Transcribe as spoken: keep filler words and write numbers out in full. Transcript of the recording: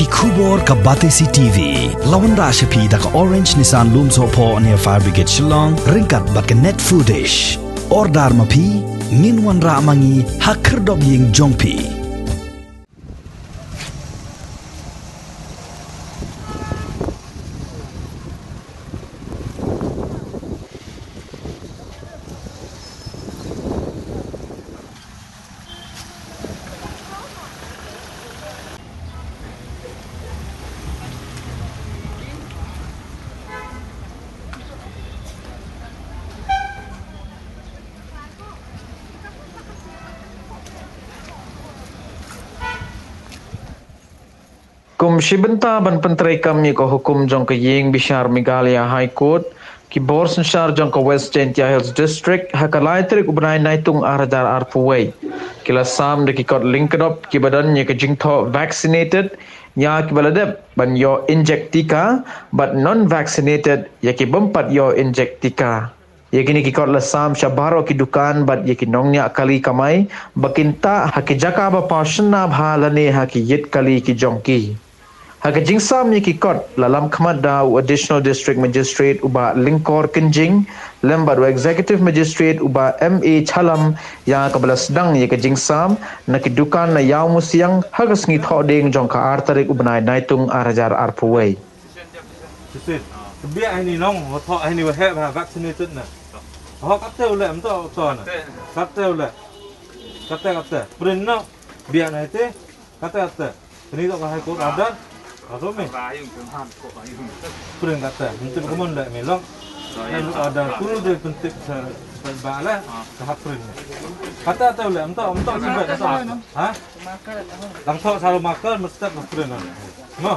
Khubor ka Batesi T V la wanrah sha phi da ka Orange Nissan Lumsohphoh near Fire Brigade Shillong ryngkat bad ka Net Foodish. Order ma phi, ngin wanrah ma ngi ha khyrdop ïing jong phi. Kum shi bynta ban pyntreikam ïa ka hukum jong ka ïing bishar Meghalaya High Court, ki bor synshar jong ka West Jaintia Hills District ha ka lai tarik u bnai Naitung ar hajar arphew wei ki la sam da ki kot lyngkdop kiba don ïa ka jingthoh vaccinated ïa kiba la dep ban ïoh injek tika bad non vaccinated ïa ki bym pat ïoh injek tika. Ïa kine ki kot la sam sha baroh ki dukan bad ïa ki nongñiah kali kamai ba kin tah ha ki jaka ba paw shynna bha lane ha ki ïit kali ki jong ki. Ha ka jingsam ïa ki kot la lam khmat da u Additional District Magistrate u Bah Lyngkor Kynjing lem bad u Executive Magistrate u Bah M A Challam ïa kaba la sdang ïa ka jingsam na ki dukan na Ïawmusiang ha ka sngi Thohdieng jong ka ar tarik u bnai Naitung ar hajar arphew wei. Shisien. Ka biah hini nong, wa thoh hini wa heh ba vaccinated na. Ho katte u leh, mynta u thoh na. Katte u leh. Katte, katte. Print no. Biah na ite. Katte, katte. Kani to ka High Court order. Ka to mi. Print katte. Mynta ka mon leh mi long. Nan order kuru de pyntip sa, sa ba leh. Ka hap print. Katte, katte u leh. Mynta, mynta sibet. Ha? Lang thoh saru marker, mynstep ka print na. No.